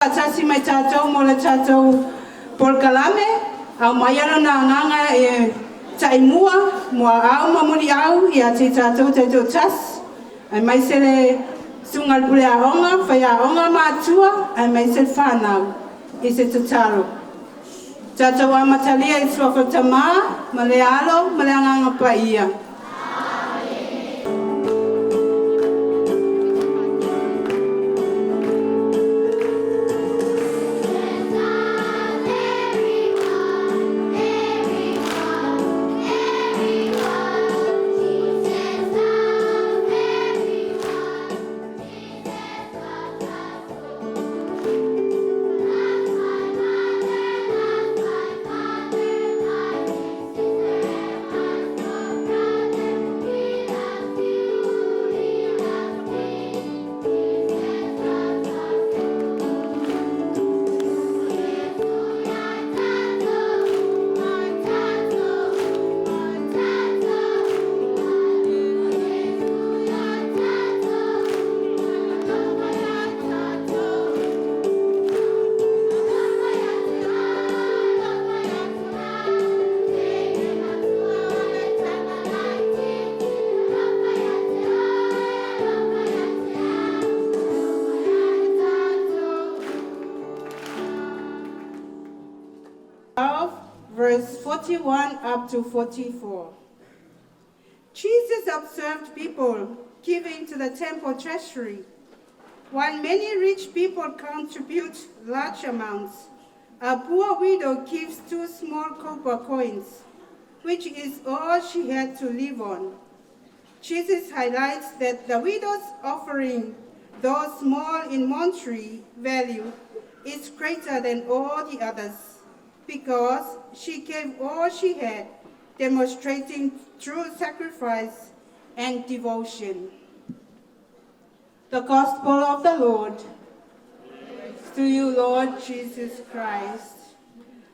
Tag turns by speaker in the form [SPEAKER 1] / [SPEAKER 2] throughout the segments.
[SPEAKER 1] Faatasi mai tatou mo le tatou polokalame, aumaia lona agaga e taimua, muaau ma muliau ia te tatou taitoatasi, aemaise le susuga i le pule aoga, faiaoga ma matua, aemaise le fanau i se tatalo. Tatou amatalia i le suafa o le Tama ma le Alo ma le Agaga Paia. Verse 41 up to 44. Jesus observed people giving to the temple treasury. While many rich people contribute large amounts, a poor widow gives 2 small copper coins, which is all she had to live on. Jesus highlights that the widow's offering, though small in monetary value, is greater than all the others, because she gave all she had, demonstrating true sacrifice and devotion. The Gospel of the Lord. Praise to you, Lord Jesus Christ.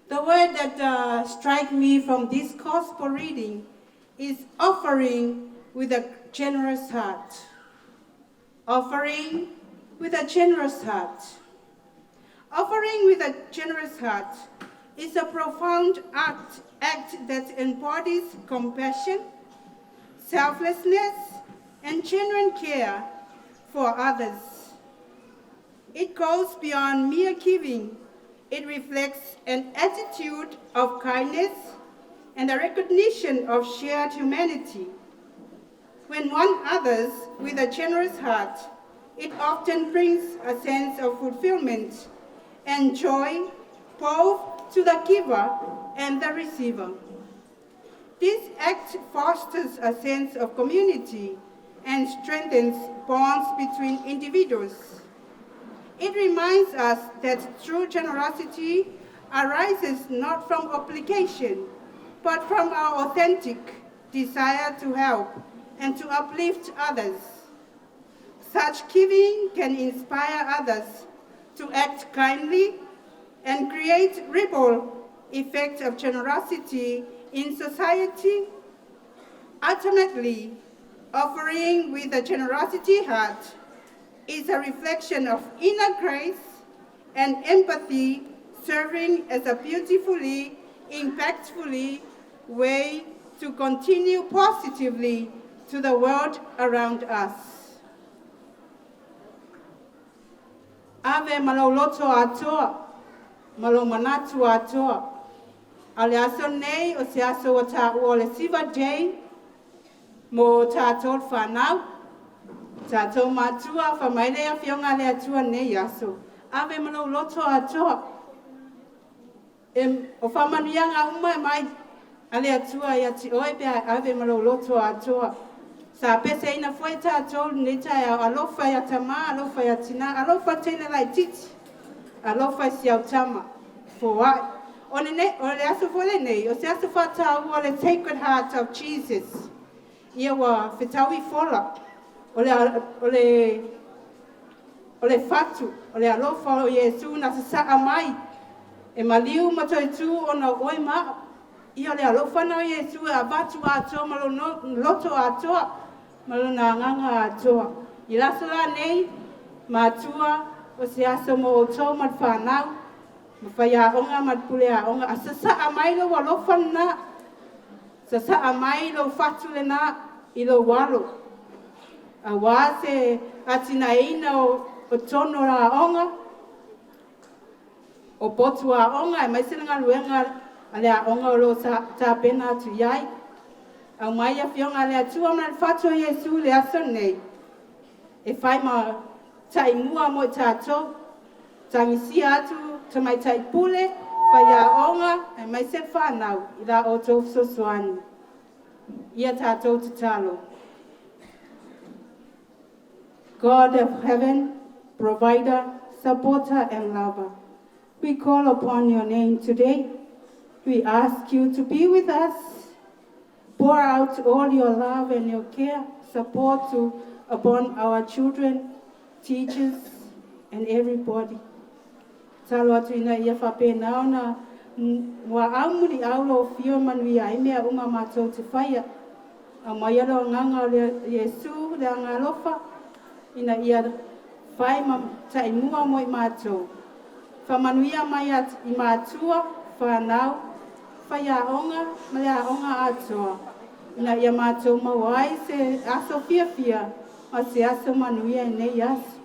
[SPEAKER 1] The word that strikes me from this Gospel reading is offering with a generous heart. Offering with a generous heart. Offering with a generous heart is a profound act that embodies compassion, selflessness, and genuine care for others. It goes beyond mere giving. It reflects an attitude of kindness and a recognition of shared humanity. When one others with a generous heart, it often brings a sense of fulfillment and joy both to the giver and the receiver. This act fosters a sense of community and strengthens bonds between individuals. It reminds us that true generosity arises not from obligation, but from our authentic desire to help and to uplift others. Such giving can inspire others to act kindly and create ripple effect of generosity in society. Ultimately, offering with a generosity heart is a reflection of inner grace and empathy, serving as a beautifully, impactfully way to continue positively to the world around us. Ave ma lou loto atoa, ma lou manatu atoa. A le aso nei o se aso ua taua o le Siva Day, mo tatou whanau, tatou matua, whamaile a fionga le atua nei aso. Ave ma lou loto atoa. O whamanuianga uma e mai a le atua i ati oe pe ave ma lou loto atoa. Sa pese ina foi tatou nei tae au alofa i atama, alofa i atina, alofa teine lai titi, alofa i si au tama, foai. O le aso foi lenei, o se aso whātāua le Sacred Heart of Jesus. Ia ua whitaui fola, o le fatu, o le alofa o Iesu na sasaa mai, e maliu matoitu ona oe maa. Ia le alofa na o Iesu e avatu atoa ma loto atoa, ma lona agaga atoa. I laso la nei, matua, O se aso mo outou ma le fanau, ma faiaoga ma le puleaoga, a sasaa mai lou alofa lena, sasaa mai lou fatu lena i lou alo, auā se atinaeina o tonu o aoga, o potu aoga, aemaise le galuega a le aoga o lo o tapena atu i ai. Aumai Afioga a le Atua ma le fatu o Iesu i le aso lenei, e fai ma taimua mo i tatou, tagisia atu tamaitai pule, faiaoga, aemaise le fanau i la outou fesoasoani. Ia tatou tatalo. God of heaven, provider, supporter, and lover, we call upon your name today. We ask you to be with us. Pour out all your love and your care, support upon our children, teachers, and everybody. Talo atu ina ia faapena ona muaau muliau lou afio e manuia ai mea uma matou te faia. Aumaia le agaga o le Iesu le agaalofa ina ia fai ma taimua mo i matou. Faamanuia mai i matua, fanau, faiaoga ma le aoga atoa. Ina ia matou maua ai se aso fiafia ma se aso manuia i lenei aso.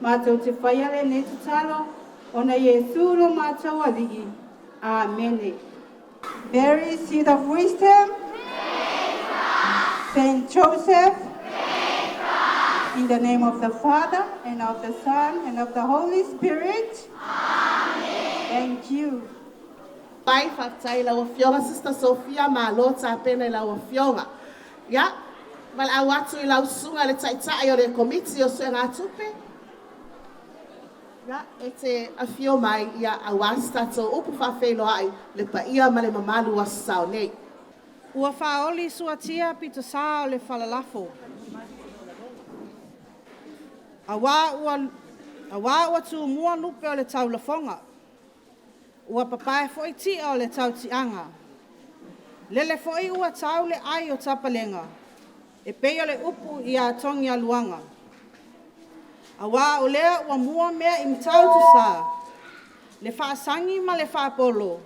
[SPEAKER 1] Matou te faia lenei tatalo, ona Iesu lo matou Alii. Amene. Mary, seat of wisdom. Saint Joseph. In the name of the Father, and of the Son, and of the Holy Spirit. Amen. Thank you.
[SPEAKER 2] Pai faafetai i lau Afioga Sister Sophia, malo tapena i lau Afioga. Ia, valaau atu i lau susuga i le Taitai o le Komiti o Suegatupe. Ia, e te afio mai, ia, aua se tatou upu faafeiloai le paia ma le mamalu o aso Sa nei.
[SPEAKER 3] Ua faaoli suatia pitosā o le falalafo. Auā ua tumua lupe o le taulafoga. Ua papae foi tia o le tautiaga. Lele foi ua tau le ai o tapalega, e pei o le upu ia Togialuaga. Auā o lea ua mua mea i Matautusā, le faasagi ma le faapolo,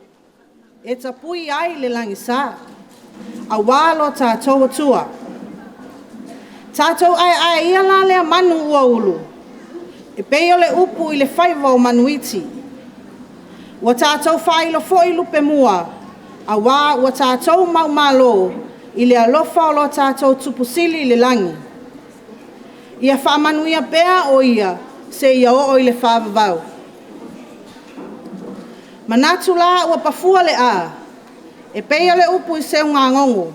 [SPEAKER 3] e tapui ai le lagisa, auā lo tatou Atua. Tatou aeae ia la lea manu ua ulu, e pei o le upu i le faiva o Manuiti. Ua tatou faailo foi lupe mua, auā ua tatou maumalo i le alofa o lo tatou Tupu Sili i le lagi. Ia faamanuia pea o ia seia oo i le faavavau. Manatu la ua pafua le a, e pei o le upu i seugagogo.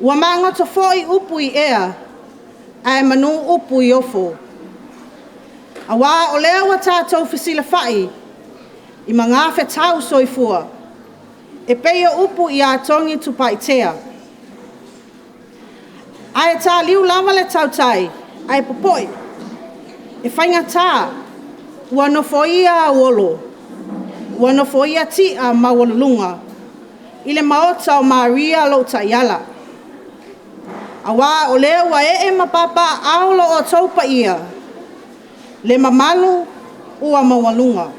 [SPEAKER 3] Ua magoto foi upu i ea, ae manu upu i ofo. Auā o lea ua tatou fesilafai i magafetau soifua, e pei o upu ia Togi Tupaitea. Ae taliu lava le tautai ae popoe, e faigata ua nofoia auolo, ua nofoia tia maualuluga i le maota o Maria lou taiala. Auā o lea ua ee ma papaaao lo outou paia, le mamalu ua maualuga.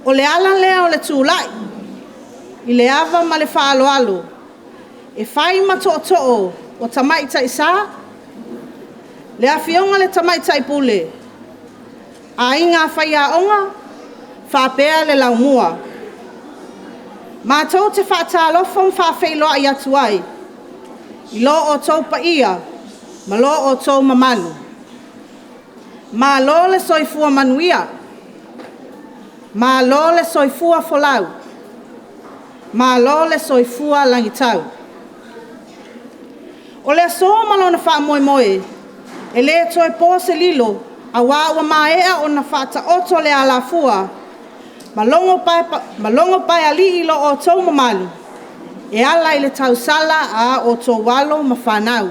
[SPEAKER 3] O le ala lea o le tulai i le ava ma le faaaloalo e fai ma tootoo o Tamaitai Sa, le Afioga i le Tamaitai Pule, Aiga Faiaoga faapea le Laumua. Matou te faatalofa ma faafeiloai atu ai i lo outou paia ma lo outou mamalu. Malo le soifua manuia, malo le soifua folau, malo le soifua lagitau. O le aso ma lona faamoemoe, e le toe po se lilo, aua ua maea ona faataoto le alafua ma logo paealii lo outou mamalu e ala i le tausala a outou alo ma fanau,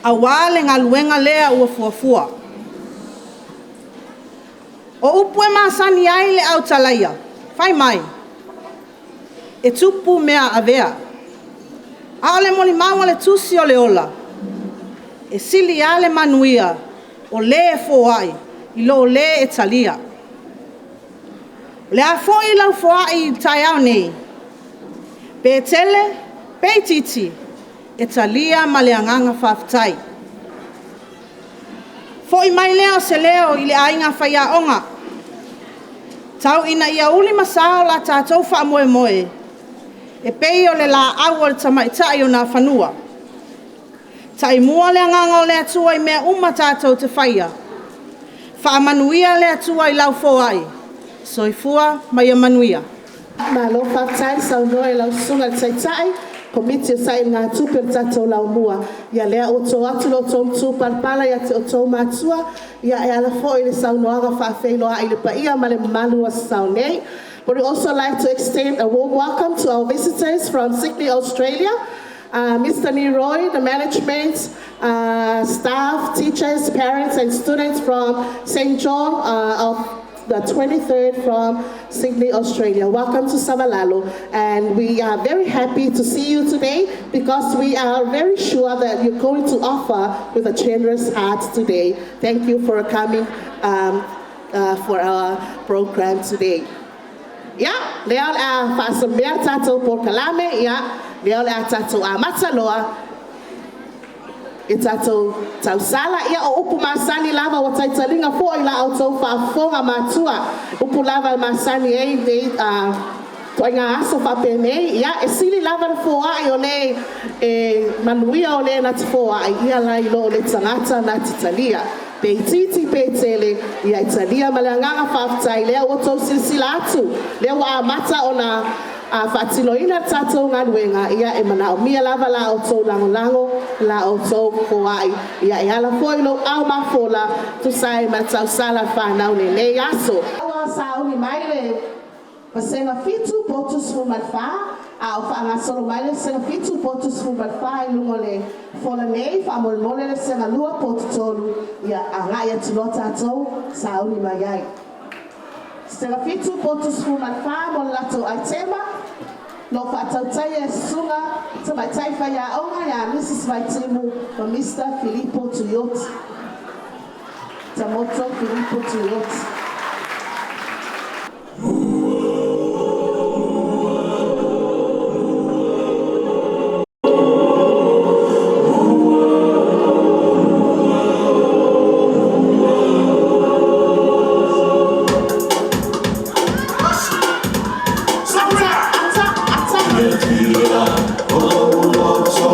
[SPEAKER 3] aua le galuega lea ua fuafua. O upu e masani ai le autalaia, fai mai, e tupu mea avea, a o le molimau a le tusi o le ola, e sili lava le manuia o lē e foai i lo lē e talia. O le a foi lau foai i le taeao nei, pe tele pe itiiti, e talia ma le agaga faafetai. Foi mai lea o se leo i le aiga faiaoga, tau ina ia ulimasa lo tatou faamoemoe e pei o le laau a le tamaitai o Nafanua. Taimua le agaga o le Atua i mea uma tatou te faia. Faamanuia le Atua i lau foai. Soifua ma ia manuia.
[SPEAKER 2] Malo faafetai saunoa i lau Susuga i le Taitai, Komiti o Sailigatupe a le tatou Laumua. Ia lea ua to atu lo outou matupalapala ia te outou matua ia e ala foi i le saunoaga faafeiloai i le paia ma le mamalu o aso Sa nei. But we also like to extend a warm welcome to our visitors from Sydney, Australia. Mr. Leroy, the management, staff, teachers, parents, and students from St. John of the 23rd from Sydney, Australia. Welcome to Savalalo. And we are very happy to see you today because we are very sure that you're going to offer with a generous heart today. Thank you for coming for our program today. Ia, lea o le a faasamea tatou polokalame, ia, lea o le a tatou amata loa i tatou tausala. Ia, o upu masani lava ua taitaliga foi la outou faafofoga matua. Upu lava e masani ai nei ituaiga aso faapenei. Ia, e sili lava le foai o le e manuia o le na te foai, ia la i lo le tagata na te talia. Pe itiiti pe tele, ia e talia ma le agaga faafetai lea ua outou silasila atu. Lea ua amata ona faatinoina le tatou galuega, ia e manaomia lava la outou lagolago, la outou foai, ia e ala foi lou ao mafola, tusa ai ma le tausala whanau lenei aso. Ua sauni mai le Vasega 7 potu 14, a o faagasolo mai le sega 7 potu 14 i luga o le fola nei, faamolemole le sega 2 potu 3, ia agai atu loa tatou sauni mai ai. Sega 7 potu 14 mo le latou aitema, lo faatautaia e susuga tamaitai faiaoga ia Mrs. Vaitimu ma Mr. Filipo Tuioti. Tamoto Filipo Tuioti. Ata, ata, ata. Go, go, go, go.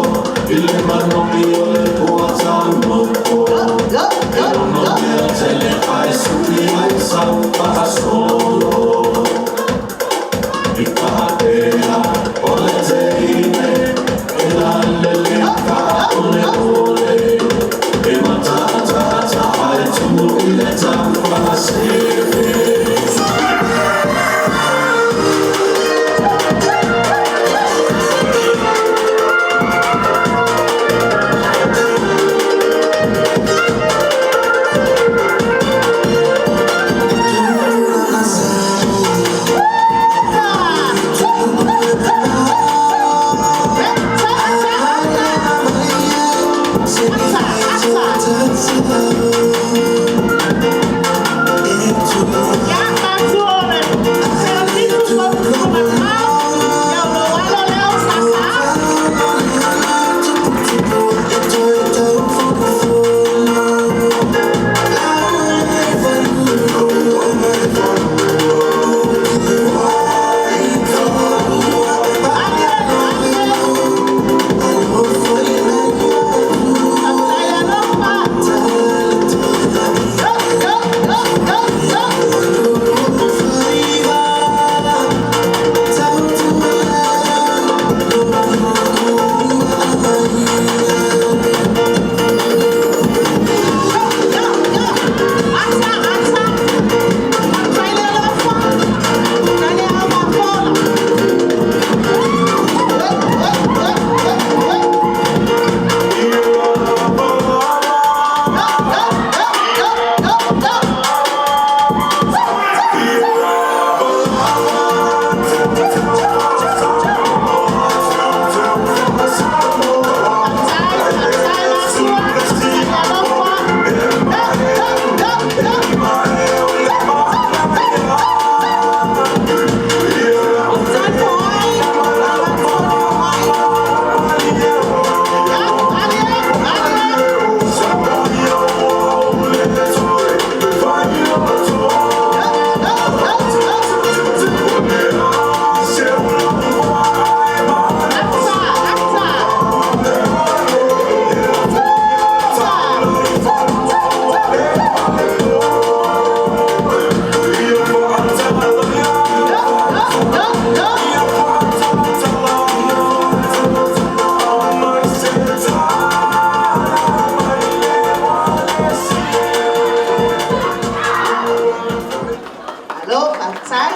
[SPEAKER 2] Faafetai.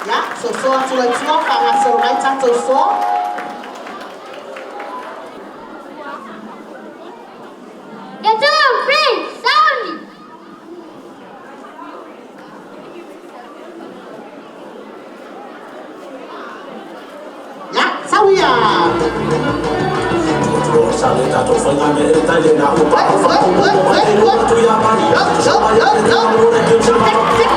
[SPEAKER 2] Ia, soso atu loa i tua faagasolo mai tatou so.
[SPEAKER 4] Get on, friends, sound it!
[SPEAKER 2] Ia, sau ia. Oi, oi, oi, oi, oi. Go, go, go, go. Tek, tek, tek, tek.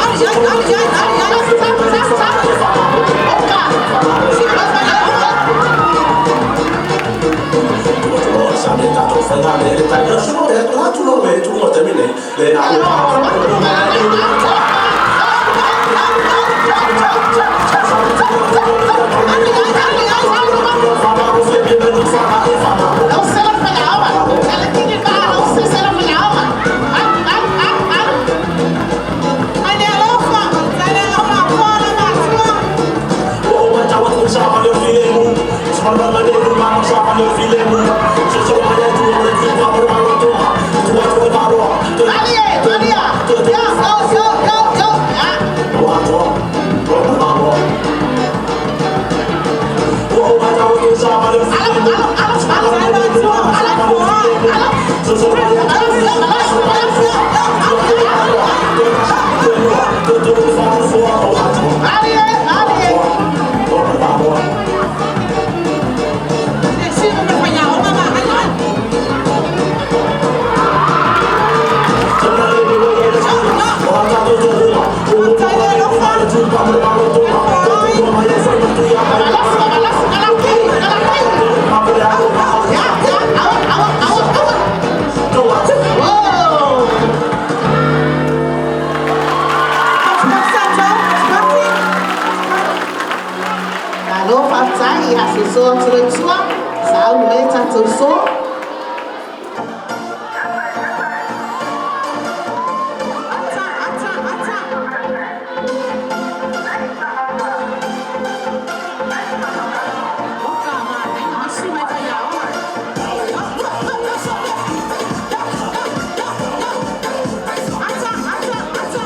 [SPEAKER 2] Ai, ai, ai, ai, ai, ai. Sau, sau, sau. Oka. Go, go, go. Lau sela faiaoga. Ele kini ka lau sela faiaoga. Au, au, au, au.
[SPEAKER 1] Ai le alofa, ai le alofa, fola matua.
[SPEAKER 2] Alie, alia. Yo, go, go, go, go. Ya. Alo, alo, alo, alo, alo, alo, alo. Alie, alie.
[SPEAKER 1] E si mo faiaoga ma ai ai.
[SPEAKER 2] Malasi, malasi, galaki, galaki. Ya, ya, awa, awa, awa, awa. Whoa. Malo faafetai, ia soso atu loa i tua. Sauni mai tatou so.
[SPEAKER 1] Ata, ata, ata. Oka ma, ai ma si mai faiaoga. Ata, ata, ata.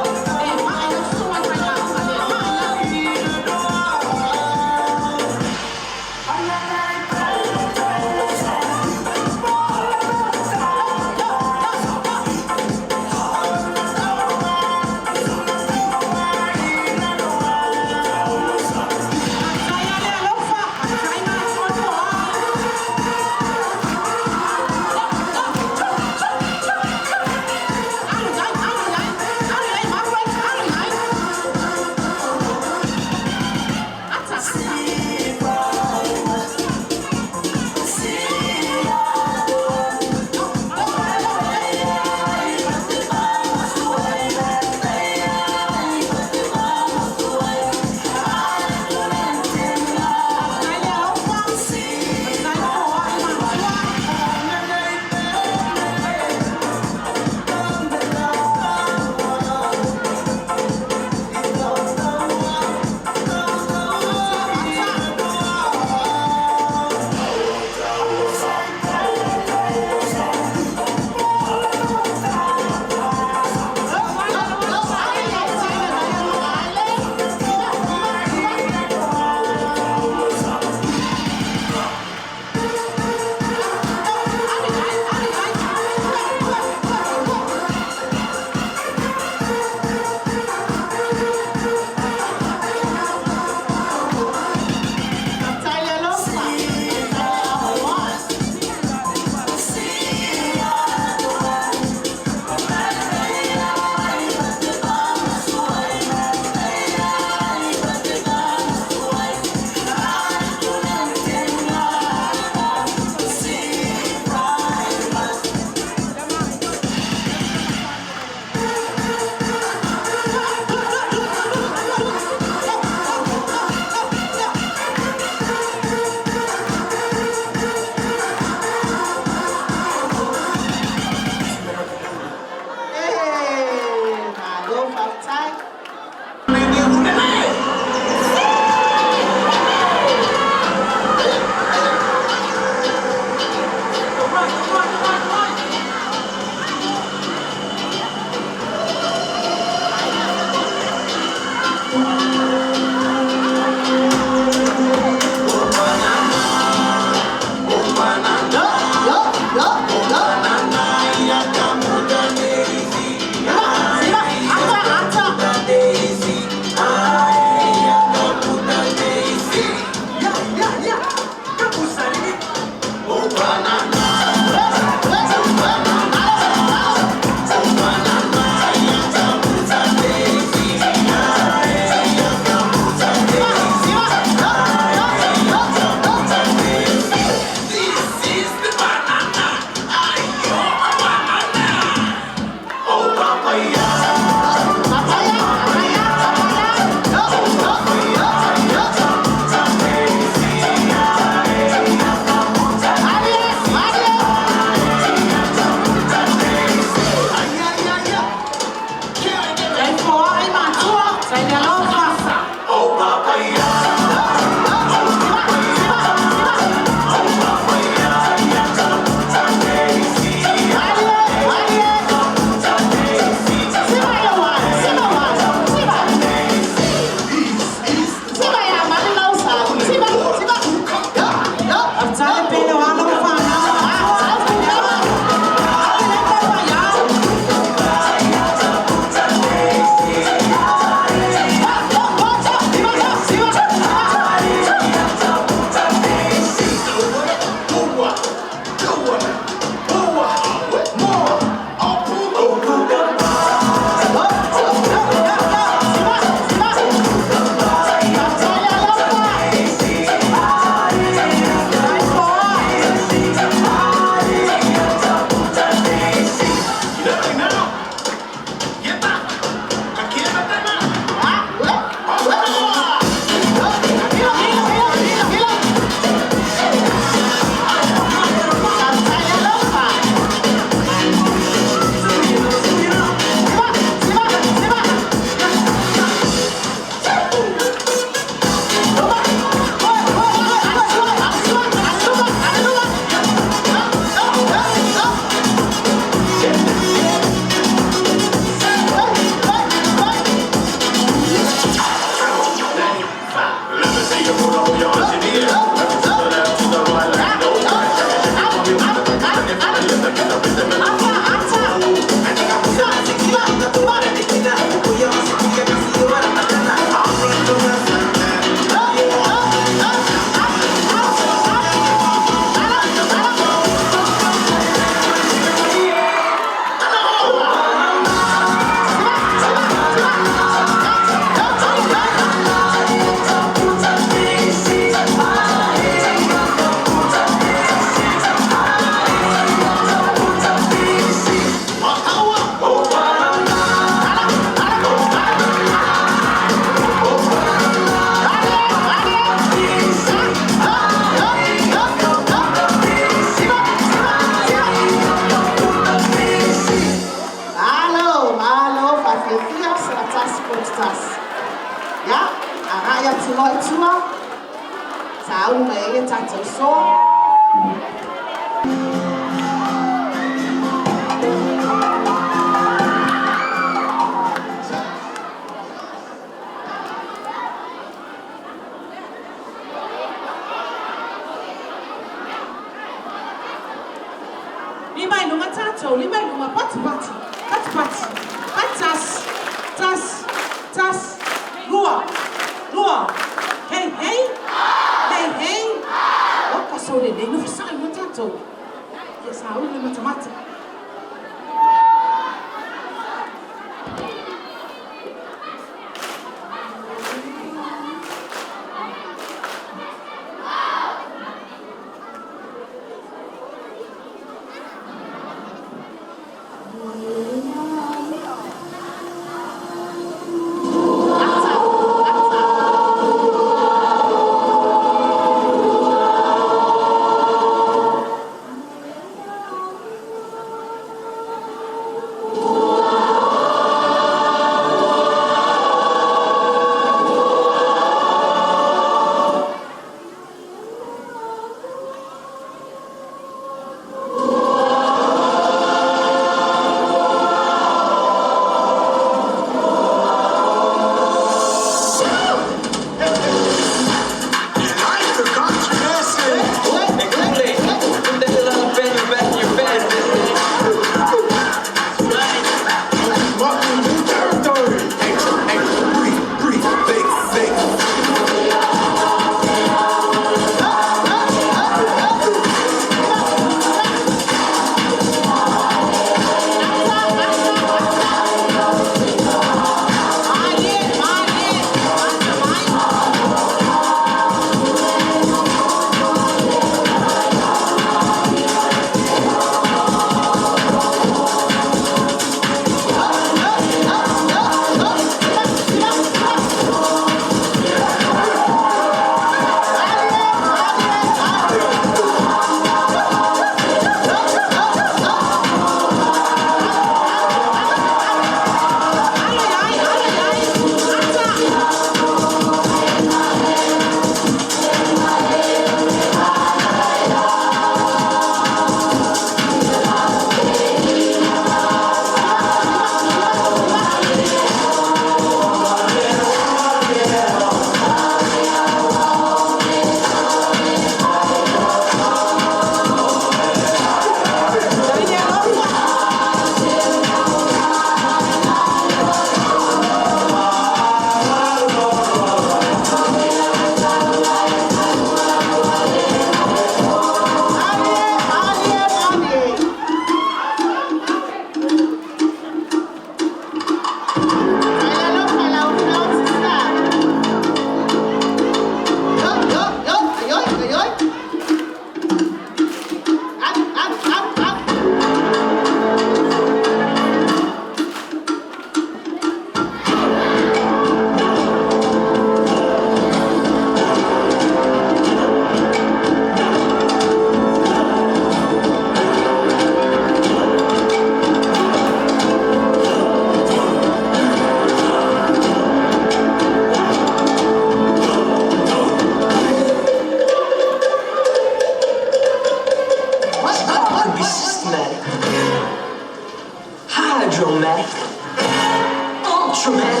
[SPEAKER 5] Ultraman.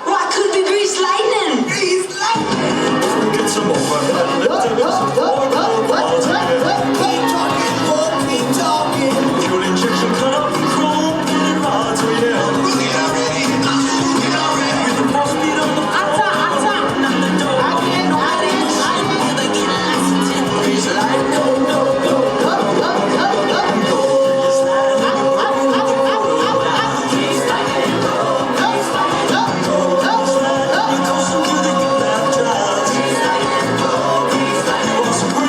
[SPEAKER 5] Well, I could be Grease Lightning. Grease Lightning.
[SPEAKER 6] Get some over.
[SPEAKER 5] Keep talking, boy, keep talking.
[SPEAKER 6] Fuel injection cut up chrome and rods, oh yeah.
[SPEAKER 5] Look already. Look already.
[SPEAKER 6] With the boss beat on the
[SPEAKER 2] Ata, ata. Ake, ake, ake.
[SPEAKER 5] Grease Lightning. Go, go, go.
[SPEAKER 2] Go, go, go, go. Up, up, up, up, up. Go, go, go, go.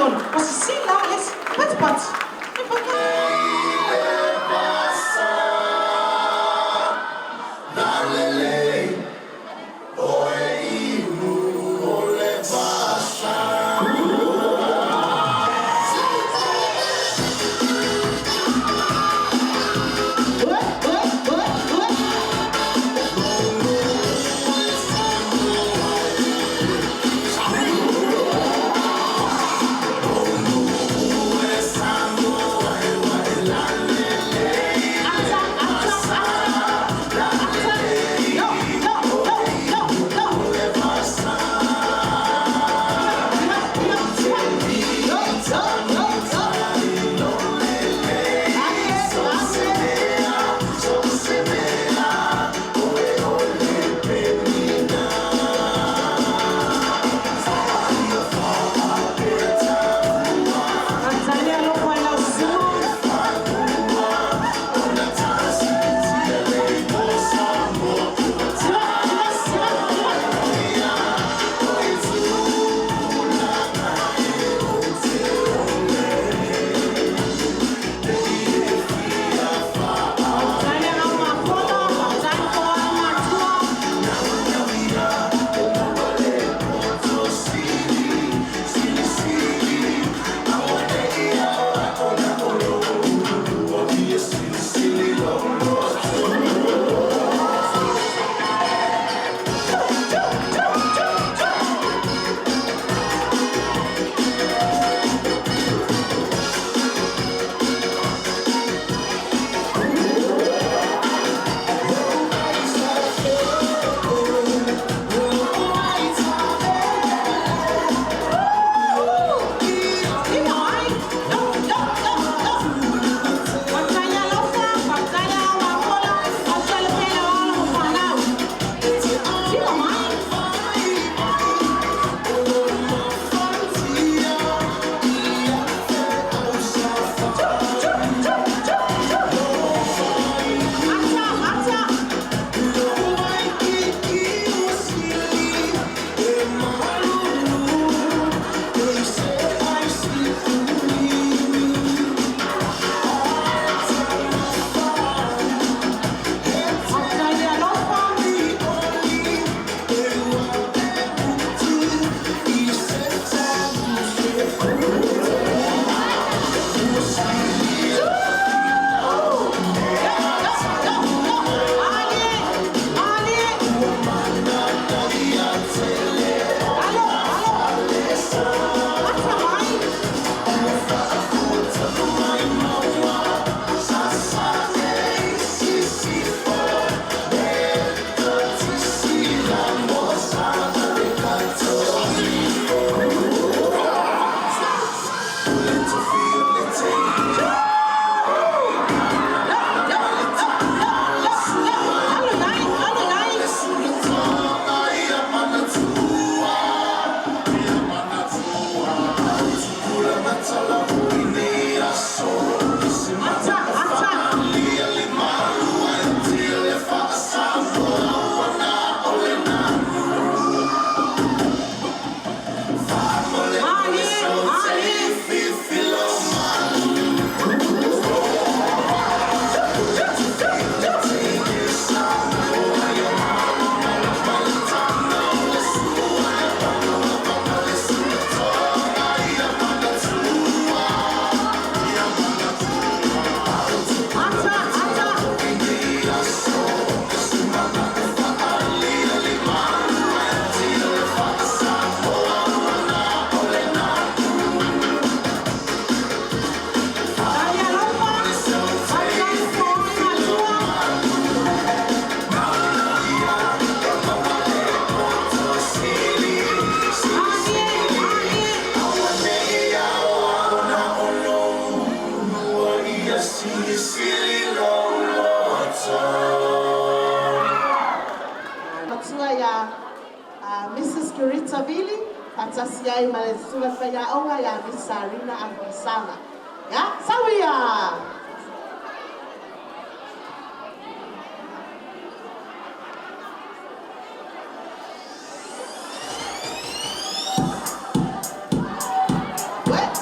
[SPEAKER 2] ona, ua sisila lava le isi, patipati, Matua ia Mrs. Kurita Vili, faatasi ai ma le susuga faiaoga ia Miss Sarina Afamasaga. Ia, sau ia! Ué,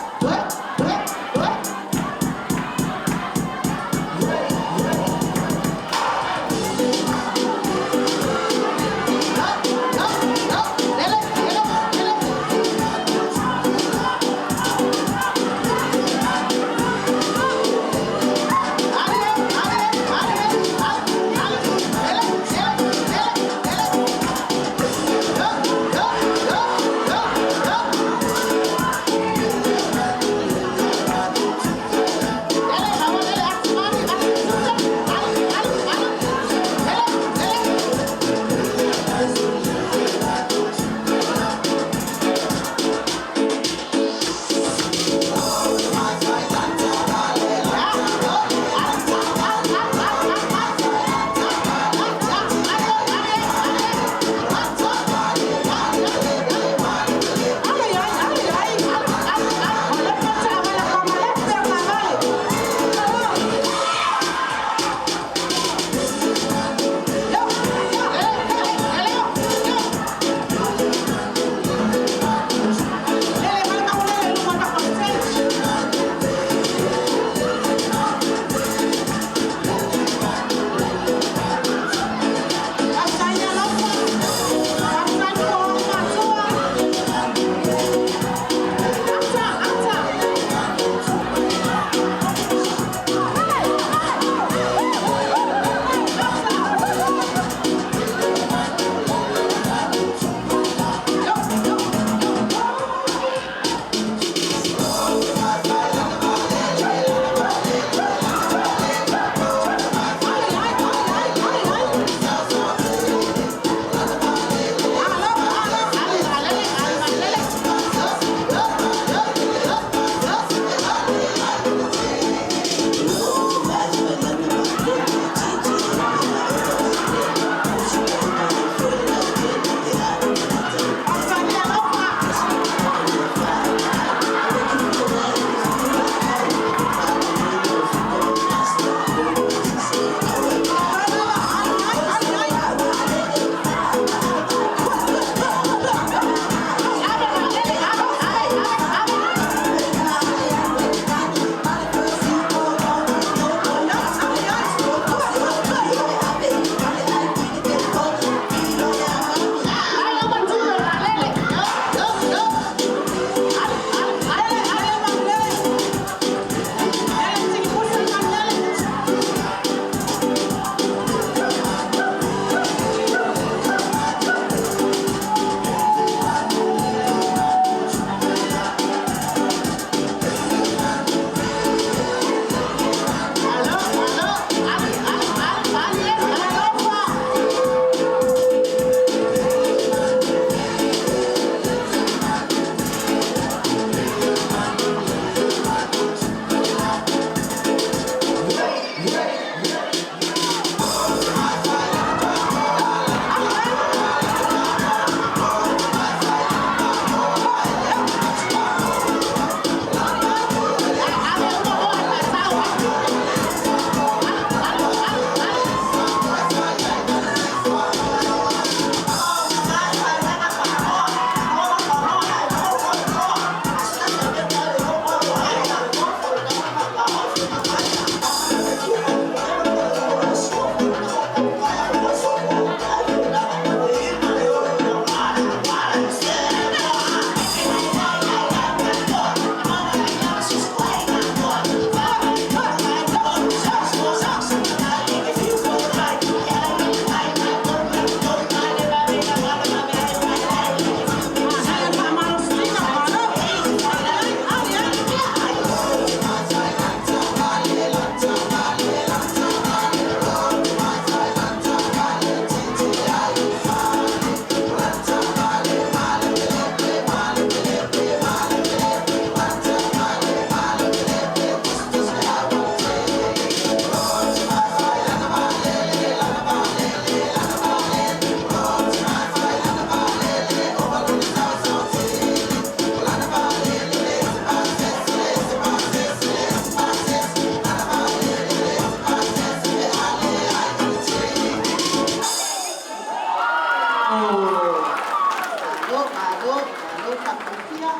[SPEAKER 2] Malo, malo, malo fa'afiafia.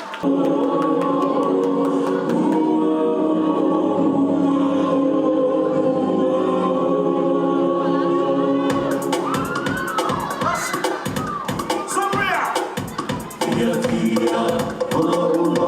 [SPEAKER 2] Siva, siva. Oh, oh, oh,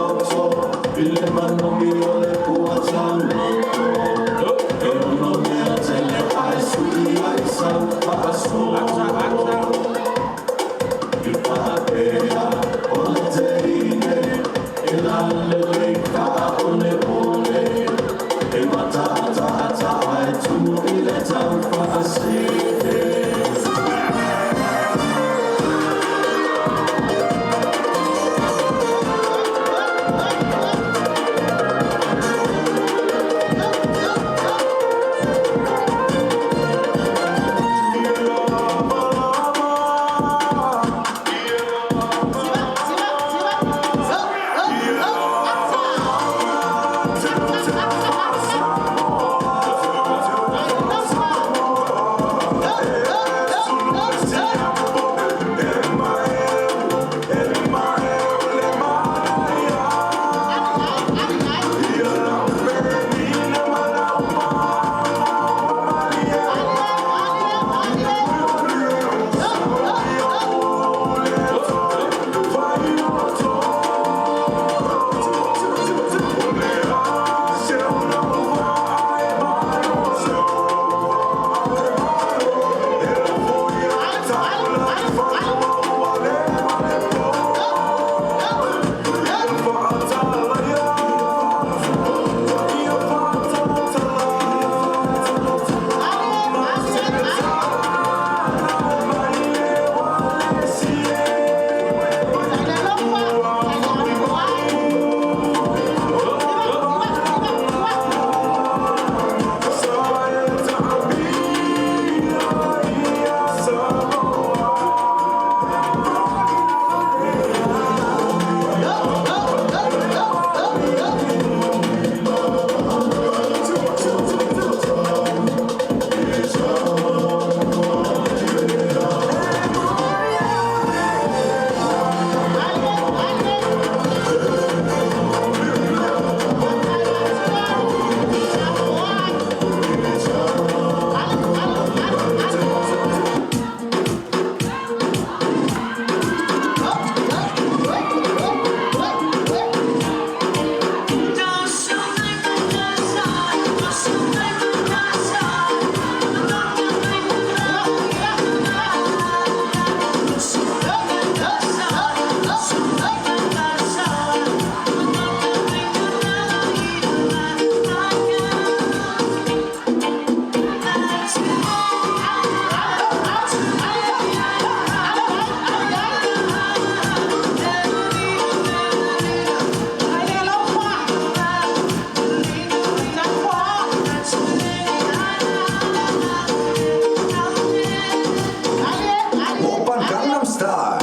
[SPEAKER 7] 오빤 강남스타일.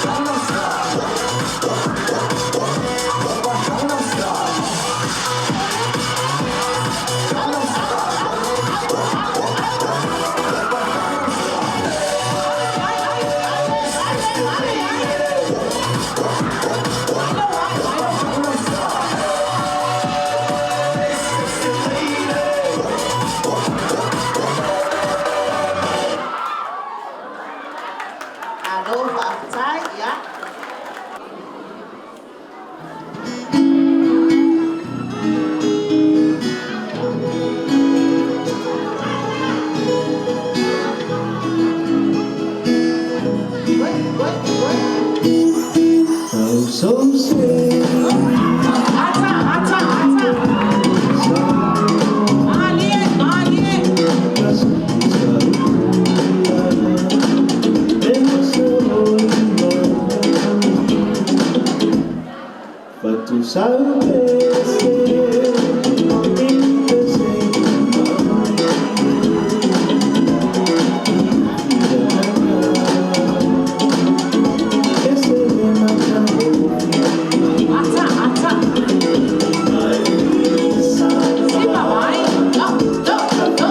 [SPEAKER 7] 강남스타일. 오빤 강남스타일. 강남스타일.
[SPEAKER 2] Malo fa'afetai ia. Wait, wait, wait.
[SPEAKER 3] Ata, ata, ata. Malie, malie. Ata, ata. Siva mai.
[SPEAKER 2] Go, go, go, go.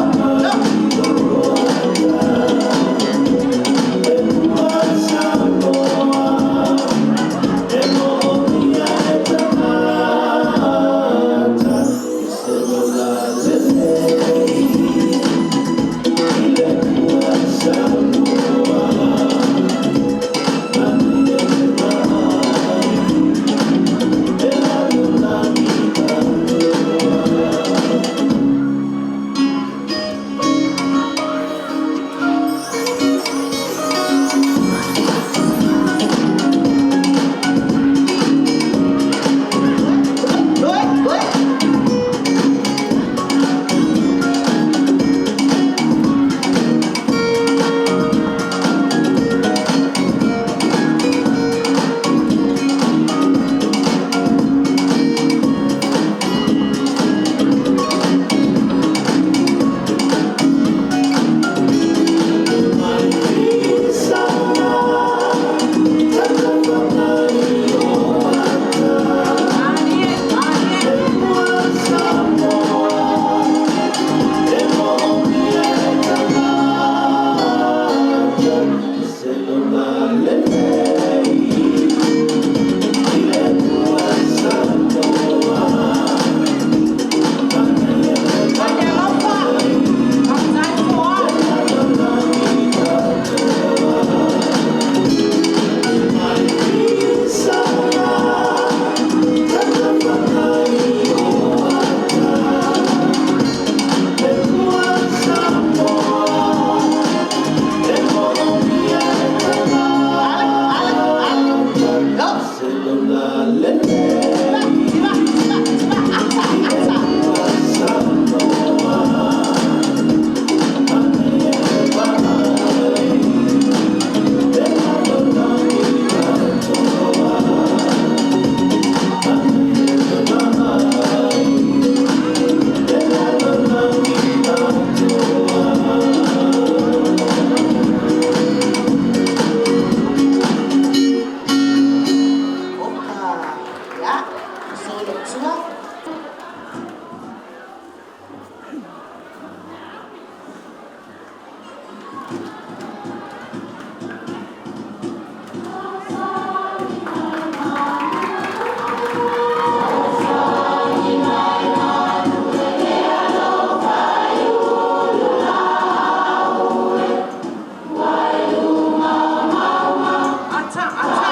[SPEAKER 3] Ata, ata.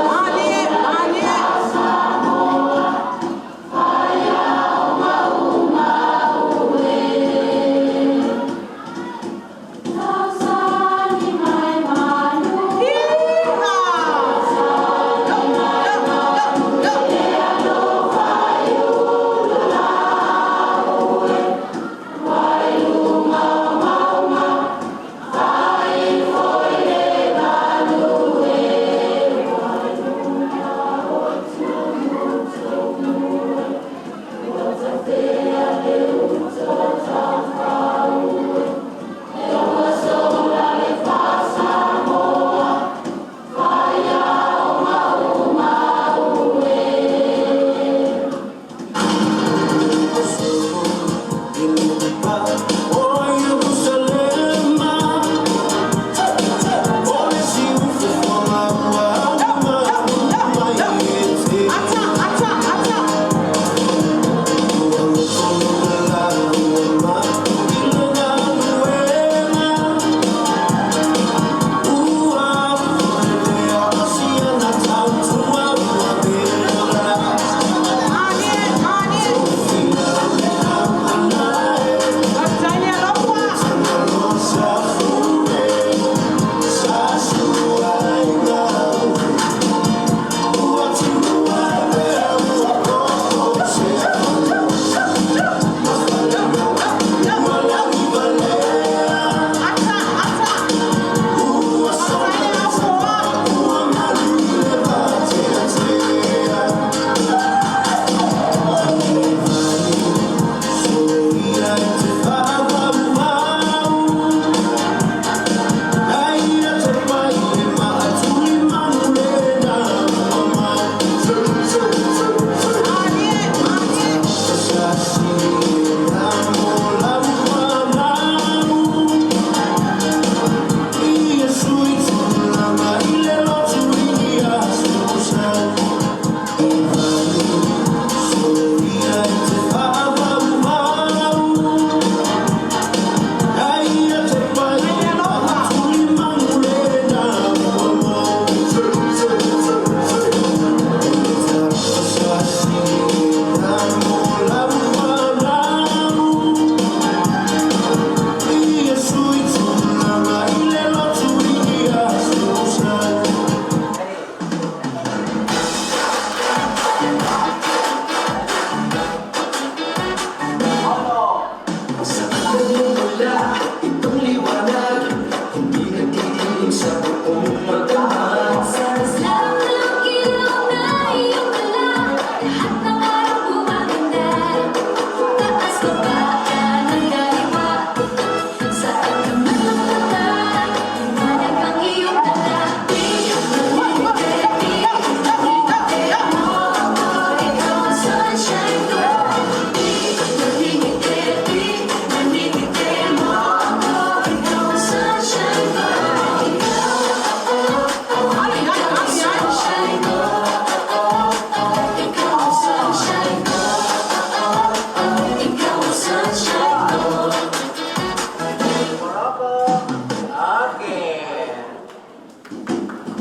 [SPEAKER 3] Malie, malie. Yeehaw! Go, go, go, go. Ata, ata, ata. Malie, malie. Atalia lofa. Ata, ata. Atalia lofa. Malie, malie.
[SPEAKER 6] Sa mula, itong liwanag, hindi nagdidilim sa buong magdamag.
[SPEAKER 4] Sa islap ng ilaw na iyong dala, lahat ng araw gumaganda. Taas baba ka ng kaliwa, saan ka man mapunta, liwanag ang iyong dala. Ngiti mo ako, ikaw ang sunshine ko. Ngiti, ngiti mo ako, ikaw ang sunshine ko. Ikaw ang sunshine ko. Ikaw ang sunshine ko. Ikaw ang sunshine ko.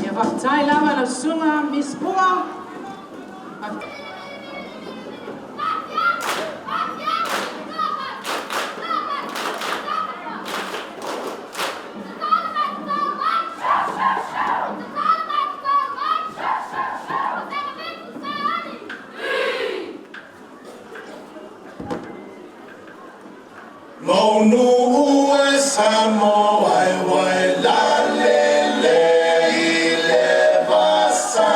[SPEAKER 3] Ia faafetai lava lau susuga Miss Pua.
[SPEAKER 8] Maunu e Samoa e wai la le le i le vasa.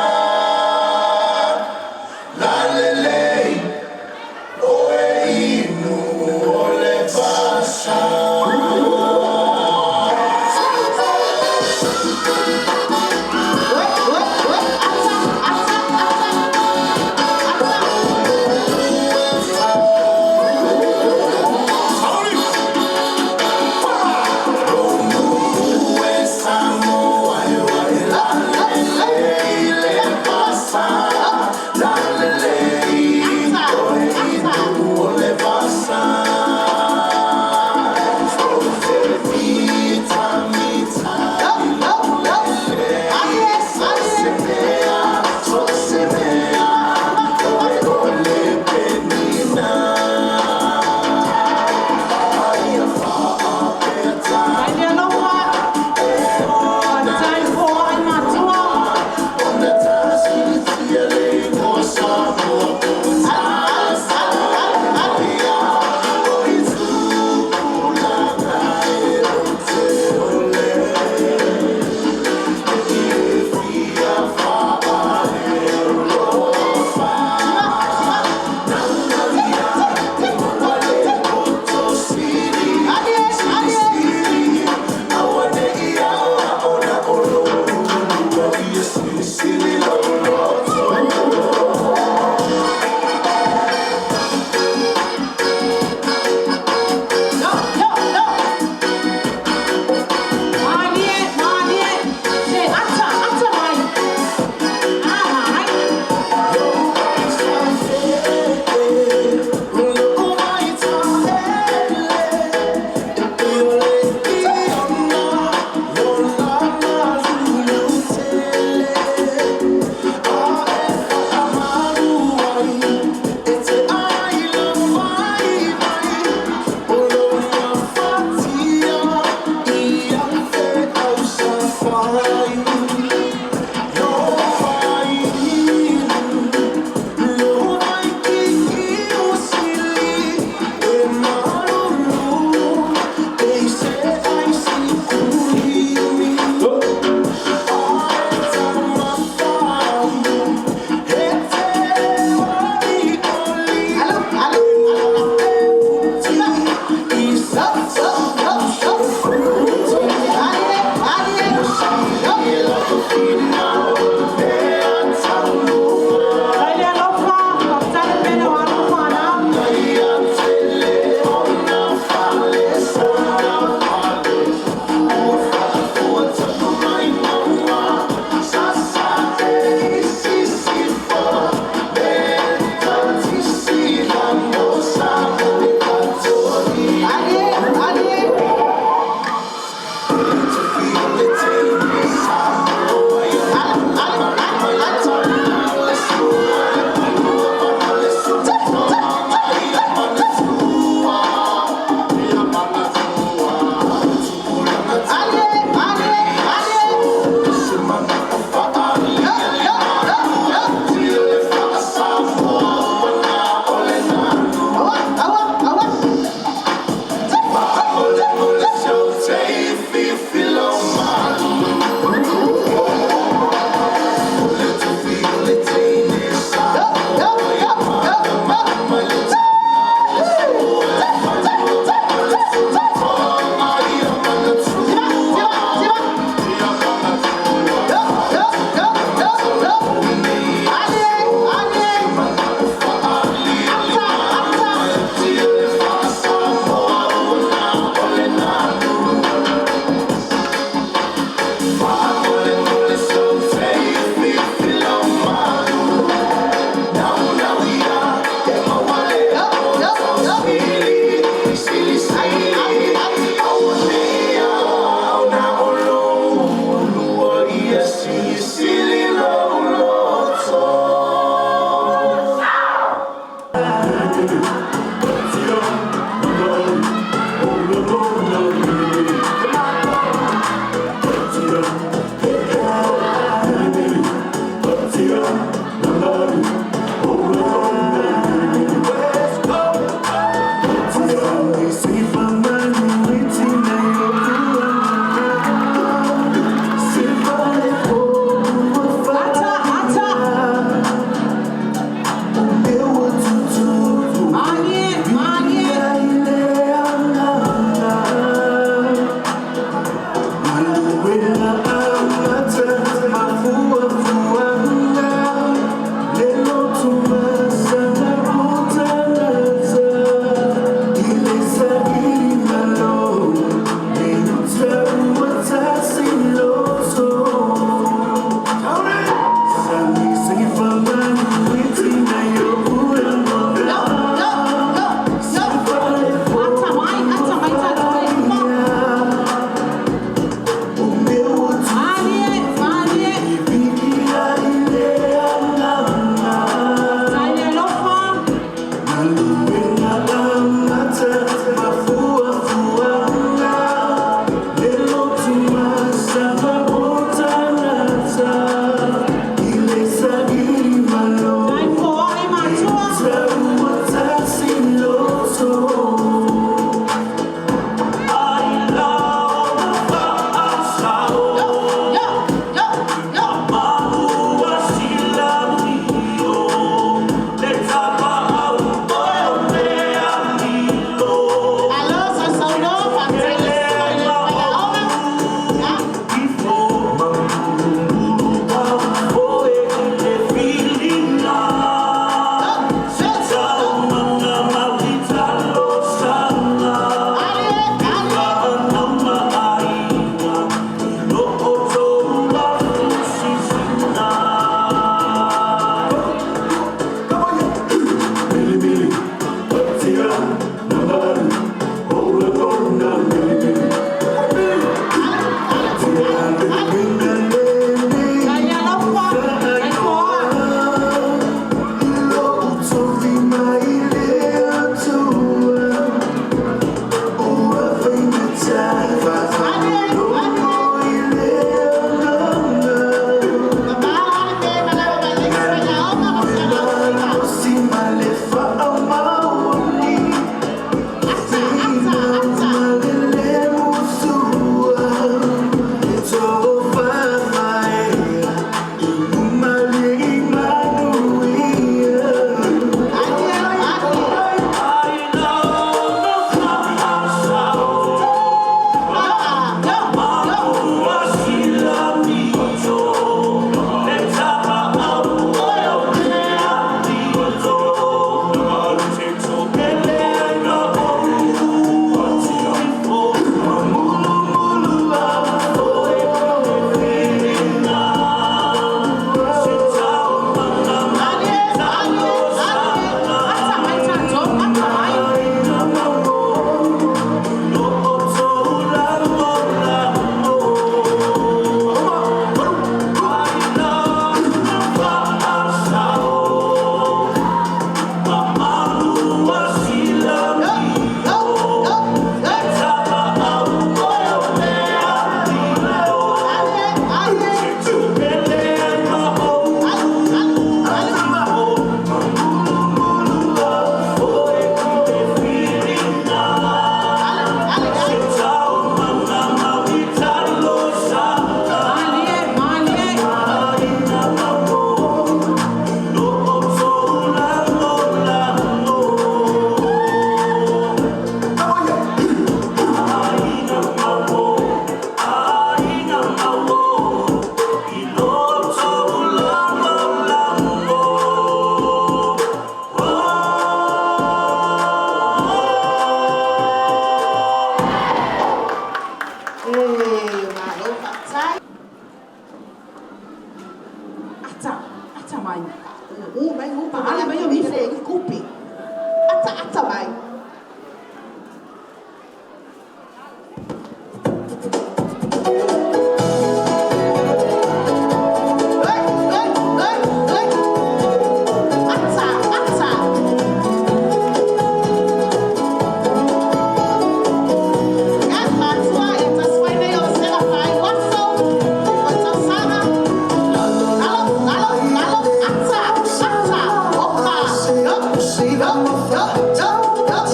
[SPEAKER 2] Go, go, go.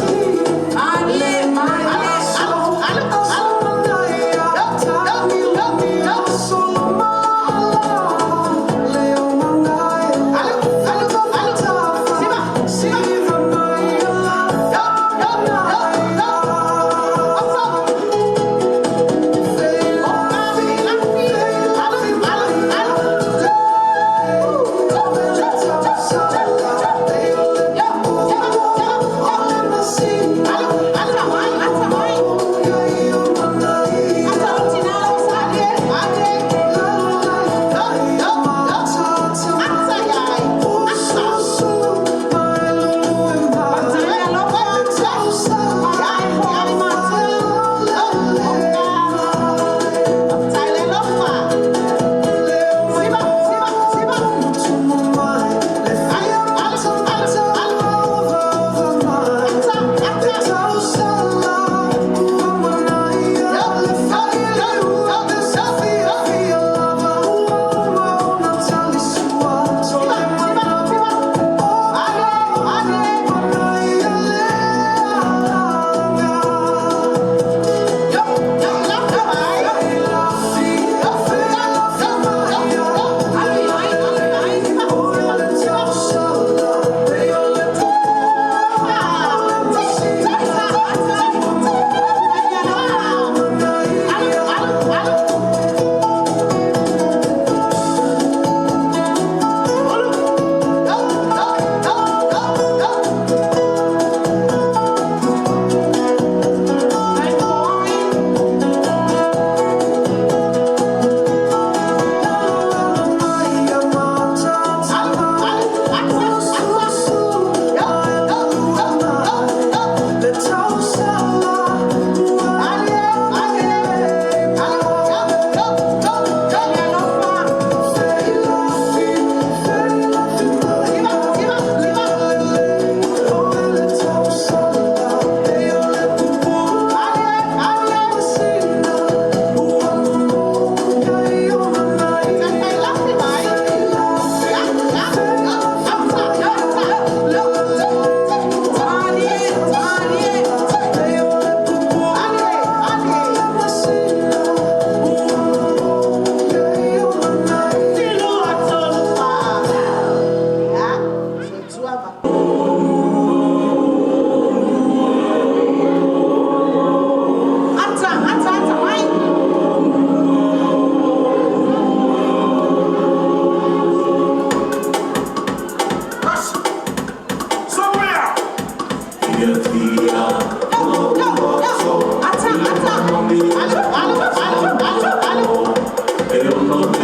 [SPEAKER 2] Go, go,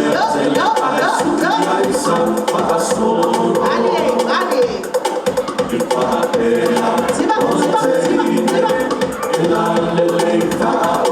[SPEAKER 2] go, go. Ali, Ali. Siva, siva, siva, siva.